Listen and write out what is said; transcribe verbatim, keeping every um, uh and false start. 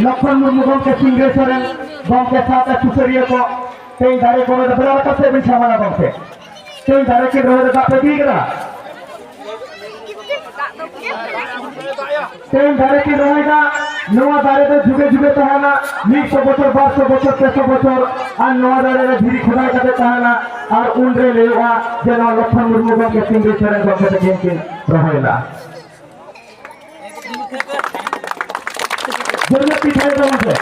ᱞᱚᱠᱷᱚᱱ ᱢᱩᱨᱢᱩ ᱜᱚᱢᱠᱮ, ᱥᱤᱝᱨᱟᱹᱭ ᱥᱚᱨᱮᱱ ᱜᱚᱢᱠᱮ ᱥᱟᱶᱛᱮ ᱥᱩᱥᱟᱹᱨᱤᱭᱟᱹ ᱠᱚ ᱛᱮᱦᱮᱧ ᱫᱟᱨᱮ ᱠᱚ ᱨᱚᱦᱚᱭ ᱫᱚ ᱵᱮᱲᱟ ᱨᱟᱠᱟᱵ ᱥᱮᱫ ᱵᱤᱱ ᱥᱟᱢᱟᱝᱟ ᱜᱚᱢᱠᱮ᱾ ᱛᱮᱦᱮᱧ ᱫᱟᱨᱮ ᱠᱤᱱ ᱨᱚᱦᱚᱭ ᱫᱚ ᱫᱟᱜ ᱯᱮ ᱤᱫᱤ ᱠᱟᱫᱟ? ᱛᱮᱦᱮᱧ ᱫᱟᱨᱮ ᱠᱤᱱ ᱨᱚᱦᱚᱭ ᱫᱟ, ᱱᱚᱣᱟ ᱫᱟᱨᱮ ᱫᱚ ᱡᱩᱜᱮ ᱡᱩᱜᱮ ᱛᱟᱦᱮᱱᱟ, ᱢᱤᱫ ᱥᱚ ᱵᱚᱪᱷᱚᱨ, ᱵᱟᱨ ᱥᱚ ᱵᱚᱪᱷᱚᱨ, ᱯᱮ ᱥᱚ ᱵᱚᱪᱷᱚᱨ, ᱟᱨ ᱱᱚᱣᱟ ᱫᱟᱨᱮ ᱨᱮ ᱫᱷᱤᱨᱤ ᱠᱷᱚᱫᱟᱭ ᱠᱟᱛᱮ ᱛᱟᱦᱮᱱᱟ, ᱟᱨ ᱩᱱᱨᱮ ᱞᱟᱹᱭᱚᱜᱼᱟ ᱡᱮ ᱱᱚᱣᱟ ᱞᱚᱠᱷᱚᱱ ᱢᱩᱨᱢᱩ ᱜᱚᱢᱠᱮ ᱥᱤᱝᱨᱟᱹᱭ ᱥᱚᱨᱮᱱ ᱜᱚᱢᱠᱮ ᱛᱟᱹᱠᱤᱱ ᱠᱤᱱ ᱨᱚᱦᱚᱭ ᱞᱮᱫᱟ᱾ ᱡᱳᱨ ᱧᱚᱜ ᱛᱤ ᱛᱷᱟᱭᱚ ᱛᱟᱵᱚᱱ ᱯᱮ᱾